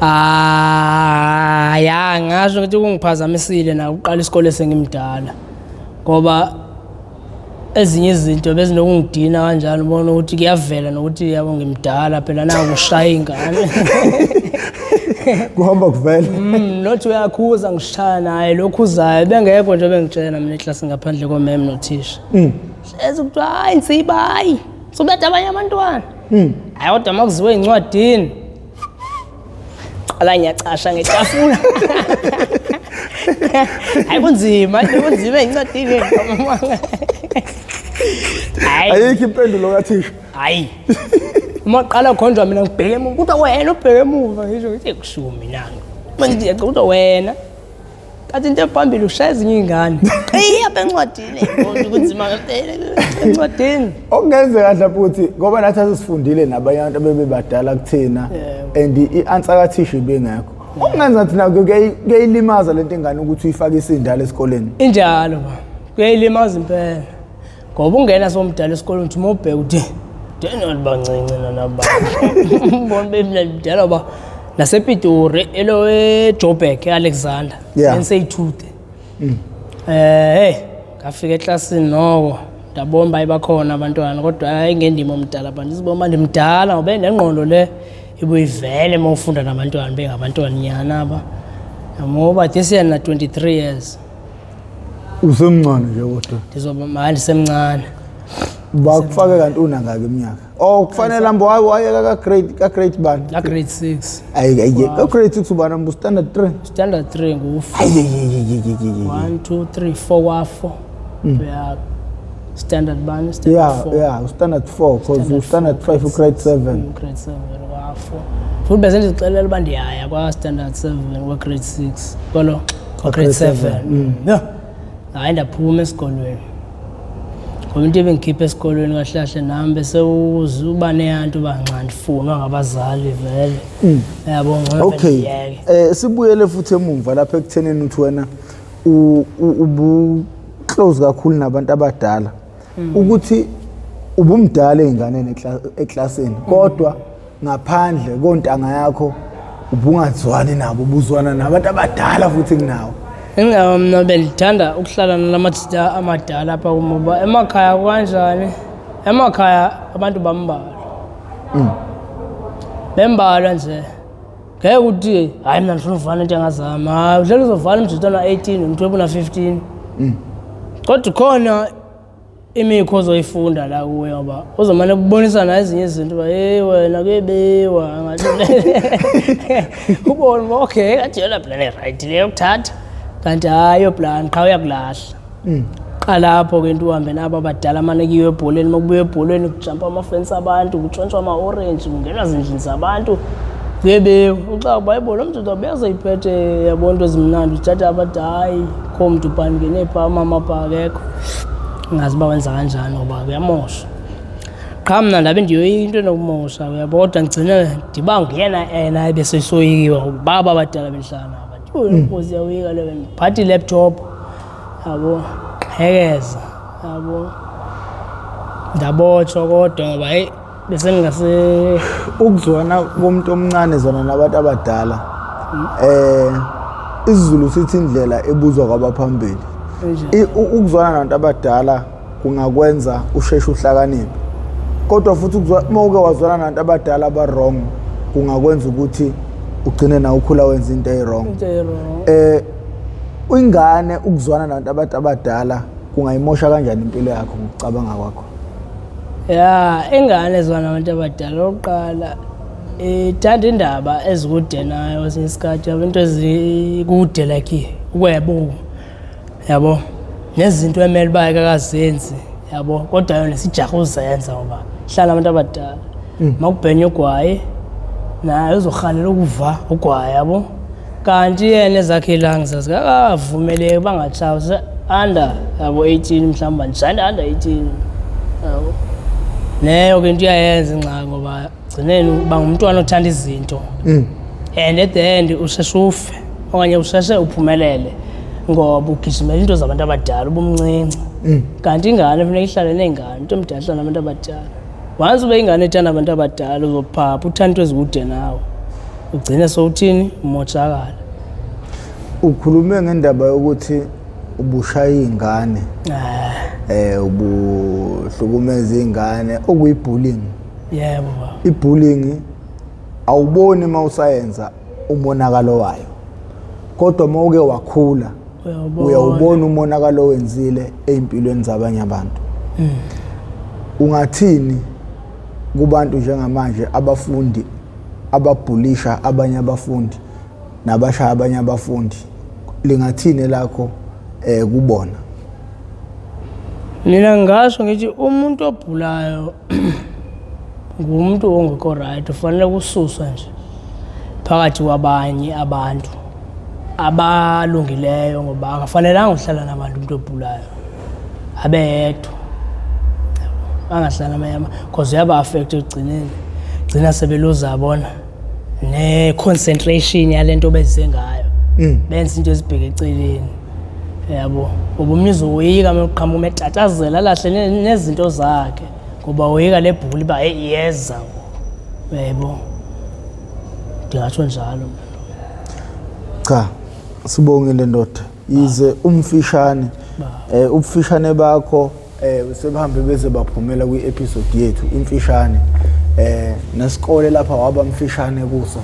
Ah, ya, ngasho ukuthi kungiphazamisile na ukuqala isikole sengimdala, ngoba ezinye izinto bezinokungidina kanjalo, ubona ukuthi kuyavela nokuthi yabo ngimdala phela, naku kushaya ingane. Kuhamba kuvela. Nothi uyakhuza ngishaya naye lokhu uzayo, bengekho nje bengitshela mina eklasini ngaphandle komem nothisha. Hlezi kuthiwa hayi Nsiba, hayi subetha abanye abantwana. Hayi kodwa uma kuziwe ezincwadini qala ngiyacasha ngetafula. Hayi kunzima, kunzima ezincwadini. Hayi. Ayikho impendulo kathisha. Hayi. Uma qala khonjwa mina ngibheke emuva, kodwa wena ubheke emuva, ngisho ngithi kushiwo mina. Manje ngiyacela kodwa wena. Kanti into ephambili ushaya ezinye iy'ngane. Eyi apha encwadini, kodwa kunzima ngempela encwadini. Okungenzeka mhlawumbe ukuthi ngoba nathi asesifundile nabanye abantu abebebadala kuthina, and i-answer kathisha ibingekho. Okungenza thina kuyayilimaza lento ingane ukuthi uyifake isindala esikoleni. Injalo ba. Kuyayilimaza impela. Ngoba ungena somdala esikoleni uthi uma ubheka uthi ndinani bancinci nana ba. Ubona bemna mdala ba. NasePitori elo eJoburg eAlexander. Enseyithute. Hey, ngafika eklasini noko ndabona uba bakhona abantwana, kodwa hayi ngendima omdala abantu izibona uba ndimdala ngoba nengqondo le ibuyivele uma ufunda nabantwana bengabantwana nyana aba. Ngoba this year na 23 years. Usemncane nje kodwa. Ndizoba manje semncane. Bakufake kanti unangaki iminyaka? Oh, kufanele mbo wayeka ka grade bani? Ka grade 6. Ayi ayi, ka grade 6 ubana mbo standard 3. Standard 3 ngu Ayi ayi ayi. 1 2 3 4 wa 4. Yeah. Standard bani? Standard 4. Yeah, standard 4 because standard 5 grade 7. Grade 7 wa 4. Futhi bese ndixelela uba ndiyaya kwa standard 7 kwa grade 6. Kolo kwa grade 7. Yeah. Hayi ndaphuma esikolweni. Ngoba into ebengikhipha esikolweni kahle kahle nami bese uba neyanto uba nxa ndifunwa ngabazali vele. Yabo ngcono Okay. Sibuyele futhi emumva lapha ekuthenini uthi wena ubu close kakhulu nabantu abadala. Ukuthi ubumdala einganeni eklasini kodwa ngaphandle kontanga yakho ubungazwani nabo, ubuzwana nabantu abadala futhi kunawo. Mina bendithanda ukuhlala nalamatshita amadala apha kumoba. Emakhaya kanjani? Emakhaya abantu bambalwa. Bembalwa nje. Ngeke uthi hayi mina ndifuna uvana into engazama. Hayi udlela uzovala umjita na 18, umthwebu na 15. Kodwa khona imikho ozoyifunda la kuwe ngoba uzomane kubonisa na ezinye izinto uba hey wena kuyebiwa ngathi ubone uba okay kathi yona plan right le yokuthatha, kanti hayi yo plan qha uyakulahla. Qala lapho ke into uhambe nabo abadala mane kuyiwe ebholeni, uma kubuya ebholeni kujampa amafensi abantu, kutshontshwa ama-orange, kungenwa zindlini zabantu, kuyebiwa. Uxa uba hayibo lo mntu ubezoyiphethe yabo into ezimnandi, uthatha abathi hayi kho mntu pha ndingene pha umama pha akekho. Ngazi uba wenza kanjani ngoba kuyamosha. Qha mna ndabe ndiyoyika into enokumosha uyabo, kodwa ngigcine ndiba nguyena ena ebesesoyikiwe ngoba baba abadala bendihlala nabo bathi uyo nkosi iyawoyika le, ndiphatha i-laptop yabo qhekeza yabo ndabotshwa kodwa ngoba heyi bese ngingase ukuzwana komuntu omncane zona nabantu abadala. isiZulu sithi indlela ebuzwa kwabaphambili. Ukuzwana nabantu abadala kungakwenza usheshe uhlakaniphe, kodwa futhi uma uke wazwana nabantu abadala aba-wrong kungakwenza ukuthi ugcine nawe ukhula wenza into eyi-wrong. Into e-wrong. Ingane ukuzwana nabantu abantu abadala kungayimosha kanjani impilo yakho ngokucabanga kwakho? Ya, ingane ezwana nabantu abadala, okokuqala ithanda indaba ezikude nayo kwesinye isikhathi, yabo, into ezikude like ukweba, yabo, nezinto emele uba akakazenzi, yabo, kodwa yona sijaha uzenza ngoba hlala abantu abadala. Uma kubhenywa ugwayi naye uzohalela ukuva ugwayi, yabo, kanti yena ezakhe ilanga zazikakavumeleki bangatshawa under, yabo, 18 mhlawumbe njani, under 18, yabo. Leyo ke into iyayenza ingxaki ngoba gcineni uba ngumntwana othanda izinto and at the end usheshe ufe okanye usheshe uphumelele ngoba ugijimela into zabantu abadala ubumncinci. Kanti ingane funeka ihlale ney'ngane, into omdala ihlale nabantu abadala. Once ube ingane ethanda abantu abadala uzophapha uthanda into ezikude nawe, ugcine sowuthini, umoshakala. Ukhulume ngendaba yokuthi ubushaya iy'ngane, ubuhlukumeza iy'ngane, okuyi-bullying. Yebo baba. I-bullying awuboni uma usayenza umonakalo wayo, kodwa uma uke wakhula uyawubona. Uyawubona umonakalo owenzile ey'mpilweni zabanye abantu. Ungathini kubantu njengamanje, abafundi ababhulisha abanye abafundi nabashaya abanye abafundi? Lingathini lakho kubona? Mina ngingasho ngithi umuntu obhulayo ngumuntu ongekho right, ufanele kususwa nje phakathi kwabanye abantu abalungileyo ngoba akafanelanga ukuhlala nabantu umuntu obhulayo, abe yedwa, angahlali namanye, because uyaba-affect ekugcineni, gcina sebeluza, yabona, ne-concentration yale nto beze ngayo, benza into ezibheke eceleni, yabo, ngoba umnye uzowoyika uma uqhamuka uma etatazela alahle nezinto zakhe ngoba woyika le bully uba heyi iyeza ngoku, uyaybo. Ndingatsho njalo mna. Cha, sibongile ndoda, yize umfishane, ubufishane bakho sebahambe beze baphumela kwi-episode yethu imfishane, nesikole lapha waba mfishane kuso,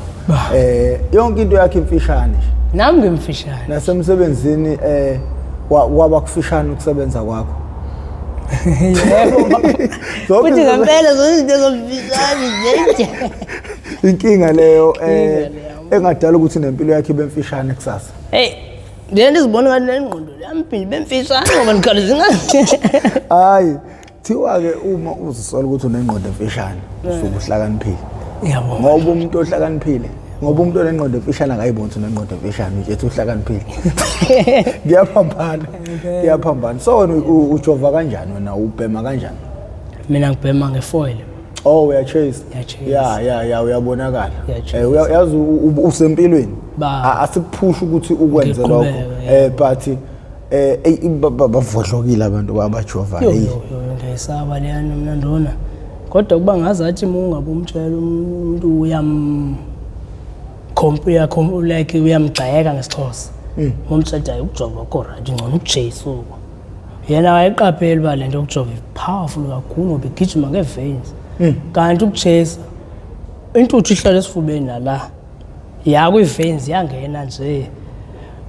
yonke into yakhe imfishane nje. Nami ngimfishane. Nasemsebenzini kwaba kufishane ukusebenza kwakho. Yebo. Zonke Futhi izinto ngempela zonke izinto zomfishane nje. Inkinga leyo Inkinga leyo. engadala ukuthi nempilo yakhe ibe mfishane kusasa. Hey, ndiye ndizibona ngathi nengqondo yami bemfishane ngoba ndikhawuleza ingathi. Hayi, thiwa ke uma uzisola ukuthi unengqondo emfishane usuke uhlakaniphile. Yabo. Ngoba umuntu ohlakaniphile, ngoba umuntu onengqondo emfishane akayiboni ukuthi unengqondo emfishane, uthi uhlakaniphile. Kuyaphambana, kuyaphambana. So wena ujova kanjani, wena ubhema kanjani? Mina ngibhema ngefoil. Oh, uyachase. Uyachase. Ya, uyabonakala. Uyachase. Yazi usempilweni. Ba. Asikuphusha ukuthi ukwenze lokho. Ngiqhubeke. But ey, bavodlokile abantu abajova. Yo. Hey. Yo yo, ngiyayisaba leyana mina ndona. Kodwa kuba ngazathi uma ungabe umtshela umuntu uyam like uyamgxeka ngesiXhosa. Umtshela hayi, ukujova ko right, ngcono ukuchase uko. Yena wayeqaphela uba le nto yokujova powerful kakhulu ngoba igijima ngee-veins. Kanti ukuchase intuthu ihlala esifubeni nala. Ya, kwii-veins yangena nje.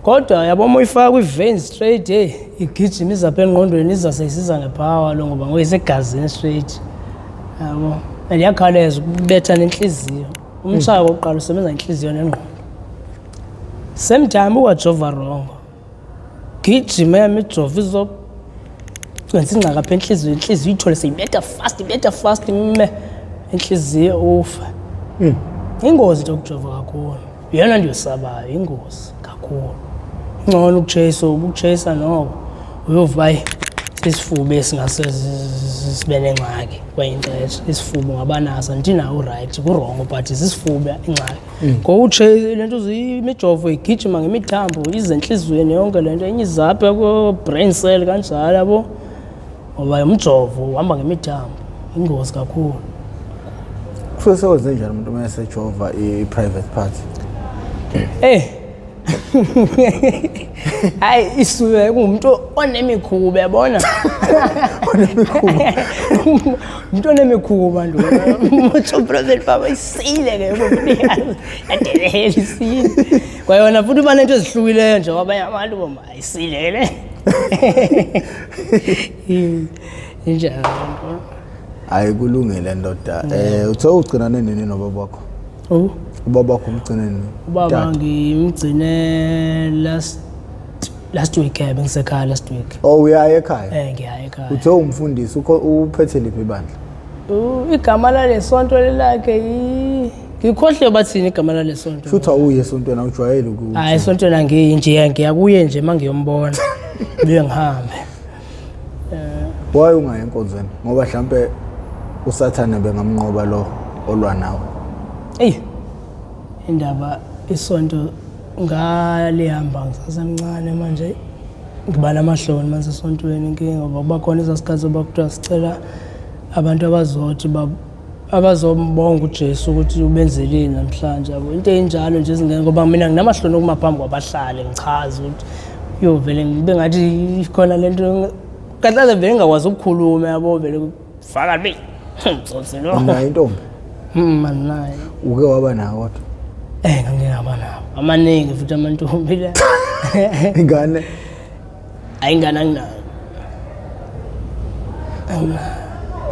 Kodwa yabo uma uyifaka kwii-veins straight, hey, igijima izapha engqondweni, iza seyisiza ngepower lo ngoba ngoyisegazini straight. Yabo. And iyakhawuleza ukubetha nenhliziyo. Umtshayo wokuqala usebenza inhliziyo nengqondo. Same time uwajova wrong. Gijima yami ijova izo kwenza ingxaki apha enhliziyweni, inhliziyo uyithole seyibetha fast, ibetha fast ime inhliziyo, ufe. Ingozi into yokujova kakhulu. Iyona nto yosabayo, ingozi kakhulu. Ngcono ukuchase, ukuchase noko uyova hayi isifuba esingase sibe nengxaki kwenye ixesha. Isifuba ungaba naso, andithi nawo right, ku-wrong, but sisifuba ingxaki. Ngoku uchase le nto imijovo igijima ngemithambo ize entliziyweni yonke le nto, enye izapha ko-brain cell kanjalo, yabo, ngoba umjovo uhamba ngemithambo, ingozi kakhulu. Kusuke sekwenze njani umuntu uma esejova i-private part? Hayi, isuke kungumuntu onemikhuba, yabona. Onemikhuba. Umuntu onemikhuba nje. Uthi prophet baba isile ke ubumnikazi. Yadelela isile. Kwayona futhi uba nento ezihlukileyo nje kwabanye abantu boma ayisile ke le. Injalo nto. Hayi kulungile ndoda. Uthe ugcina nini nobaba wakho? Oh, Ubaba wakho umgcine nini? ubaba Tata. ngimgcine last week, bengisekhaya last week. Oh, uyaya ekhaya. Ngiyaya ekhaya. Uthe umfundisi uphethe liphi ibandla? Igama lale sonto lelakhe ngikhohle bathini igama lale sonto. Futhi awuye esontweni, awujwayele ukuthi. Hayi, esontweni angiyi nje, ngiyakuye nje mangiyombona. Buye ngihambe. Why ungayi enkonzweni? Ngoba mhlambe uSathane bengamnqoba lo olwa nawe. Ey. Indaba isonto ngalihamba ngisasemncane, manje ngiba namahloni manje esontweni, inkinga ngoba kuba khona izasikhathi soba kuthiwa sicela abantu abazothi abazombonga uJesu ukuthi ubenzeleni namhlanje, yabo, into enjalo nje ezingene, ngoba mina nginamahloni okuma phambi kwabahlali ngichaze ukuthi yovele ngibe ngathi khona lento kahle vele ngingakwazi ukukhuluma, yabo, vele faka be tsotsi lo. Unayo intombi? Anginayo. Uke waba nayo kodwa? Ngangingaba nawo amaningi futhi amantombi la. Ingane? Hayi, ingane anginayo.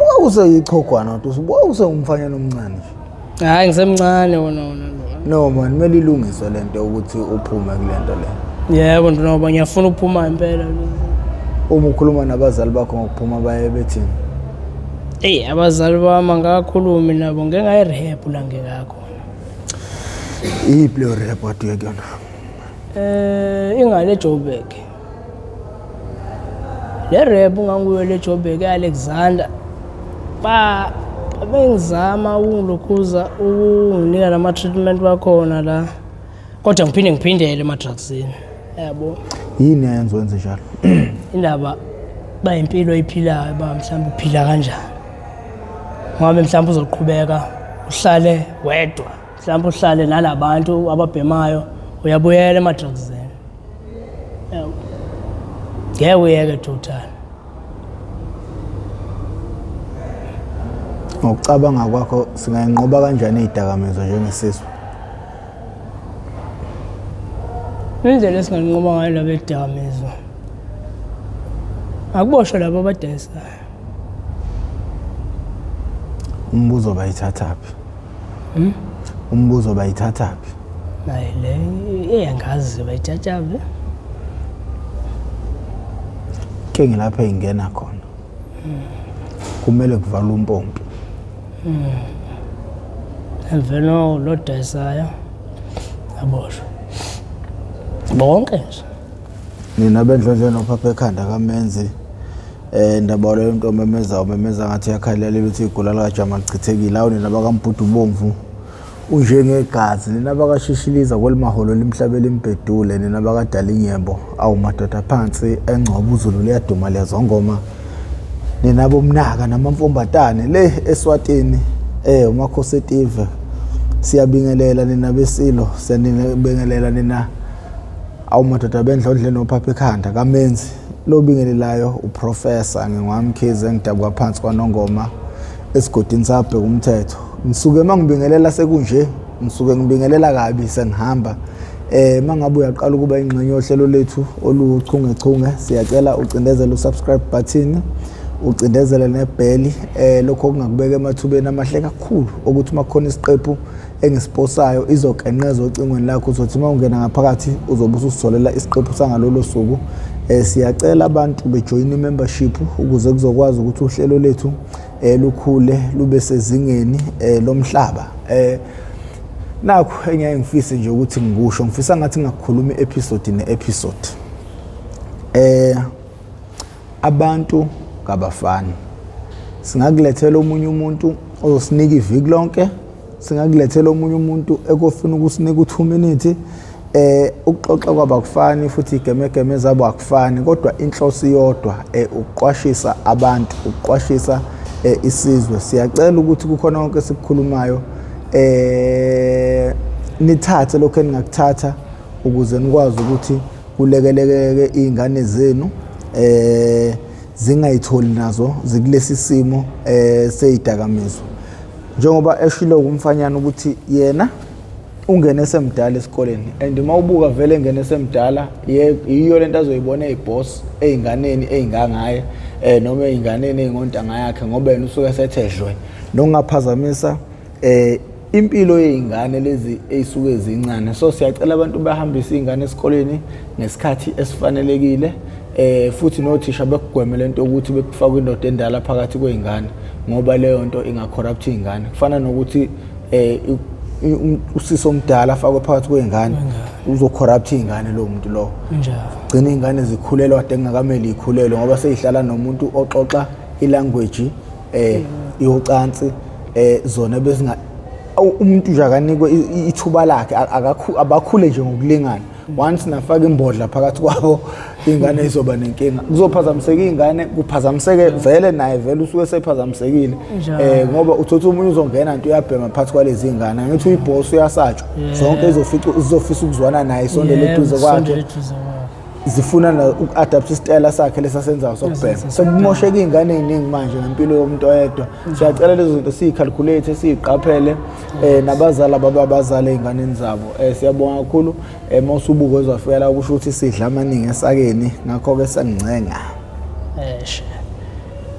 Wawuseyichogwana kodwa wawusengumfanyana omncane nje. Hayi, ngisemncane wona wona lo. No man, kumele ilungiswe lento ukuthi uphume kule nto le. Yebo ntoba, ngiyafuna ukuphuma impela. Uma ukhuluma nabazali bakho ngokuphuma baye bethini? Eyi, abazali bami angakakhulumi nabo, ngeke ngayi-rehab la ngekakhona. Iyiphi leyo rehab kade uye kuyona? Ingale eJoburg. Le rehab nganguyo le Joburg e-Alexander. Ba bengizama ukungilokhuza ukunginika lama treatment wakhona la. Kodwa ngiphinde ngiphindele ema-drugsini. Yabo. Yini eyenza wenze njalo? Indaba bayimpilo oyiphilayo, ba mhlawumbe uphila kanjani. Ngoba mhlawumbe uzoqhubeka uhlale wedwa, mhlawumbe uhlale nalabantu ababhemayo, uyabuyela ema-drugsini. Yabo. Ngeke uyeke total. Ngokucabanga kwakho singayinqoba kanjani izidakamizwa njengesizwe? Indlela esinganqoba ngayo laba edakamizwa, akuboshwe labo abadayisayo. Umbuzo, bayithathaphi? Umbuzo, bayithathaphi? Nayi le eyangazi bayithathaphi. Inkinga lapho ey'ngena khona. Kumele kuvalwe umpompi. Emveni lo dayisayo aboshwe bonke nje. Nina bendlondlo nophapha ekhanda kamenzi, ndaba leyo nto memeza umemeza ngathi yakhalela ukuthi igula likajama lichithekile. Awu nina bakambhudu bomvu unjengegazi, nina bakashishiliza kwelimaholo limhlabe limbhedule, nina bakadala inyebo, awu madoda phansi engcobo uZulu liyaduma liyazongoma, nina bomnaka namamfombatane le eSwatini, umakhosi etive, siyabingelela nina besilo, siyanibingelela nina. Awu madoda bendlondle nophapha ekhanda kamenzi, lobingelelayo uProfessor ngingwamkhize, ngidabuka phansi kwaNongoma esigodini sabheka umthetho. Ngisuke mangibingelela sekunje, ngisuke ngibingelela kabi sengihamba. Mangabe uyaqala ukuba ingxenye yohlelo lethu oluchungechunge, siyacela ucindezele usubscribe button, ucindezele nebheli. Lokho kungakubeka emathubeni amahle kakhulu ukuthi uma kukhona isiqephu engisiposayo izokenqeza ocingweni lakho, uzothi uma ungena ngaphakathi uzobe ususitholela isiqephu sangalolo suku. Siyacela abantu bejoyine i-membership ukuze kuzokwazi ukuthi uhlelo lethu lukhule lube sezingeni lomhlaba. Nakho engiyaye ngifise nje ukuthi ngikusho, ngifisa ngathi ngingakhuluma i-episode ne-episode. Abantu kabafani. Singakulethela omunye umuntu ozosinika iviki lonke, singakulethela omunye umuntu ekofuna ukusinika u2 minutes. Ukuxoxa kwabo akufani futhi igemegeme zabo akufani, kodwa inhloso iyodwa, ukuqwashisa abantu, ukuqwashisa isizwe. Siyacela ukuthi kukhona konke esikukhulumayo, nithathe lokho eningakuthatha ukuze nikwazi ukuthi kulekeleleke izingane zenu. zingayitholi nazo zikulesi simo seyidakamizwa. Njengoba eshilo kumfanyana ukuthi yena ungene esemdala esikoleni, and uma ubuka vele engene esemdala, yiyo lento azoyibona eyiboss ey'nganeni ey'ngangaye, noma ey'nganeni ey'ngontanga yakhe, ngoba yena usuke esethe dlwe, nokungaphazamisa impilo yey'ngane lezi ey'suke zincane. So siyacela abantu bahambise iy'ngane esikoleni ngesikhathi esifanelekile, futhi nothisha bekugweme lento yokuthi bekufakwe indoda endala phakathi kwey'ngane, ngoba leyo nto inga-corrupt iy'ngane. Kufana nokuthi usisi omdala afakwe phakathi kwey'ngane, uzo-corrupt iy'ngane lowo muntu lowo. Gcina iy'ngane zikhulelwa kade kungakamele ikhulelwe, ngoba seyihlala nomuntu oxoxa ilanguage yocansi, zona bezinga umuntu nje akanikwe ithuba lakhe, abakhule nje ngokulingana. Once nafaka imbodla phakathi kwabo, ingane izoba nenkinga, kuzophazamiseka iy'ngane, kuphazamiseke vele naye, vele usuke sephazamisekile, ngoba uthothi omunye uzongena nto uyabhema phakathi kwalezi iy'ngane, angithi uyibhosi, uyasatshwa, zonke izofisa ukuzwana naye, isondele eduze kwakhe, zifuna uku-adapt isitayela sakhe lesasenzayo sokubhema. Sekumosheka iy'ngane ey'ningi manje ngempilo yomuntu oyedwa. Siyacela lezo zinto siy'calculate, siy'qaphele, nabazali ababe abazali ey'nganeni zabo. Siyabonga kakhulu. Uma usubuka uzofika la, kusho ukuthi sidla amaningi esakeni, ngakho-ke sengincenga. Eshe.